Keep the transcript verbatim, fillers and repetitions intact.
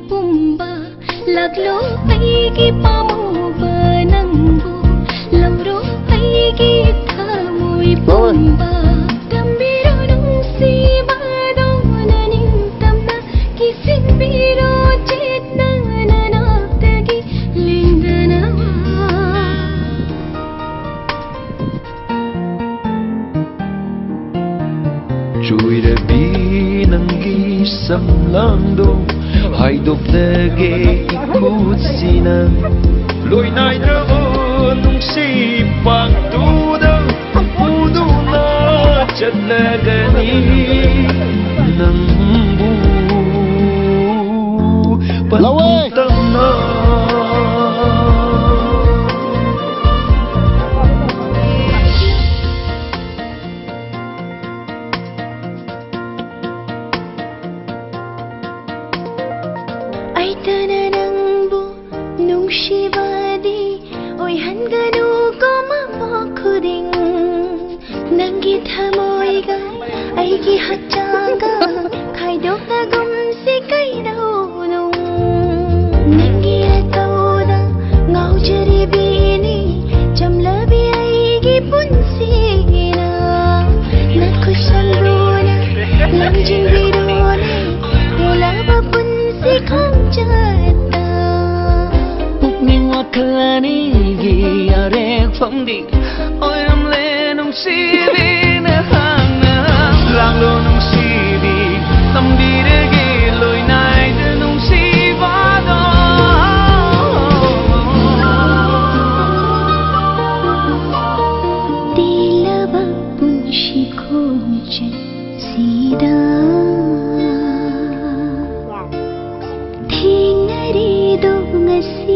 ꯄꯨꯝꯕ ꯂꯥꯛꯂꯣ ꯑꯩꯒꯤ ꯄꯥꯝꯃꯨꯕ ꯅꯪꯕꯨ ꯂꯧꯔꯣ ꯑꯩꯒꯤ ꯊꯃꯣꯏ ꯄꯨꯝꯕ ꯇꯝꯕꯤꯔꯣ ꯅꯨꯡꯁꯤꯕꯗꯧꯅ ꯅꯤꯡꯇꯝꯅ ꯀꯤꯁꯤꯟꯕꯤꯔꯣ ꯆꯦꯠꯅ ꯅꯅꯥꯛꯇꯒꯤ ꯂꯦꯡꯗꯅꯕ ꯆꯣꯏꯔꯕꯤ ꯅꯪꯒꯤ ꯁꯝꯂꯥꯡꯗꯣ ꯍꯥꯏꯗꯣꯛꯂꯒꯦ ꯏꯈꯨꯠꯁꯤꯅ ꯂꯣꯏꯅꯥꯏꯗ꯭ꯔꯕ ꯅꯨꯡꯁꯤ ꯄꯥꯛꯇꯨꯗ ꯄꯨꯗꯨꯅ ꯆꯠꯂꯒꯅꯤ ꯅꯪꯕꯨ ꯂꯧꯋꯦ꯫ ꯄꯟꯊꯨꯡꯇꯝꯅ꯫ ꯑꯩꯇꯅ ꯅꯪꯕꯨ ꯅꯨꯡꯁꯤꯕꯗꯤ ꯑꯣꯏꯍꯟꯒꯅꯨꯀꯣ ꯃꯄꯣꯛ ꯈꯨꯗꯤꯡ ꯅꯪꯒꯤ ꯊꯃꯣꯏꯒ ꯑꯩꯒꯤ ꯍꯛꯆꯥꯡꯒ ꯈꯥꯏꯗꯣꯛꯅꯒꯨꯝꯁꯤ ꯀꯩꯗꯧꯅꯨꯡ ꯅꯪꯒꯤ ꯑꯇꯧꯗ ꯉꯥꯎꯖꯔꯤꯕꯤꯅꯤ ꯆꯝꯂꯕꯤ ꯑꯩꯒꯤ ꯄꯨꯟꯁꯤꯅ ꯅꯈꯨꯠꯁꯝꯗꯨꯅ ꯂꯝꯖꯤꯡꯕꯤꯔꯣꯅꯦ ꯇꯦꯜꯂꯕ ꯄꯨꯟꯁꯤ ꯈꯣꯡꯆꯠꯇ ꯄꯨꯛꯅꯤꯡ ꯋꯥꯈꯜ ꯑꯅꯤꯒꯤ ꯑꯔꯦꯞꯐꯝꯗꯤ ꯑꯣꯏꯔꯝꯂꯦ ꯅꯨꯡꯁꯤꯕꯤ ꯅꯍꯥꯛꯅ ꯂꯥꯡꯂꯣ ꯅꯨꯡꯁꯤꯕꯤ ꯇꯝꯕꯤꯔꯒꯦ ꯂꯣꯏꯅꯥꯏꯗ ꯅꯨꯡꯁꯤꯕꯗꯣ ꯇꯦꯜꯂꯕ ꯄꯨꯟꯁꯤ ꯈꯣꯡꯆꯠꯁꯤꯗ ꯊꯦꯡꯅꯔꯦꯗꯣ ꯉꯁꯤ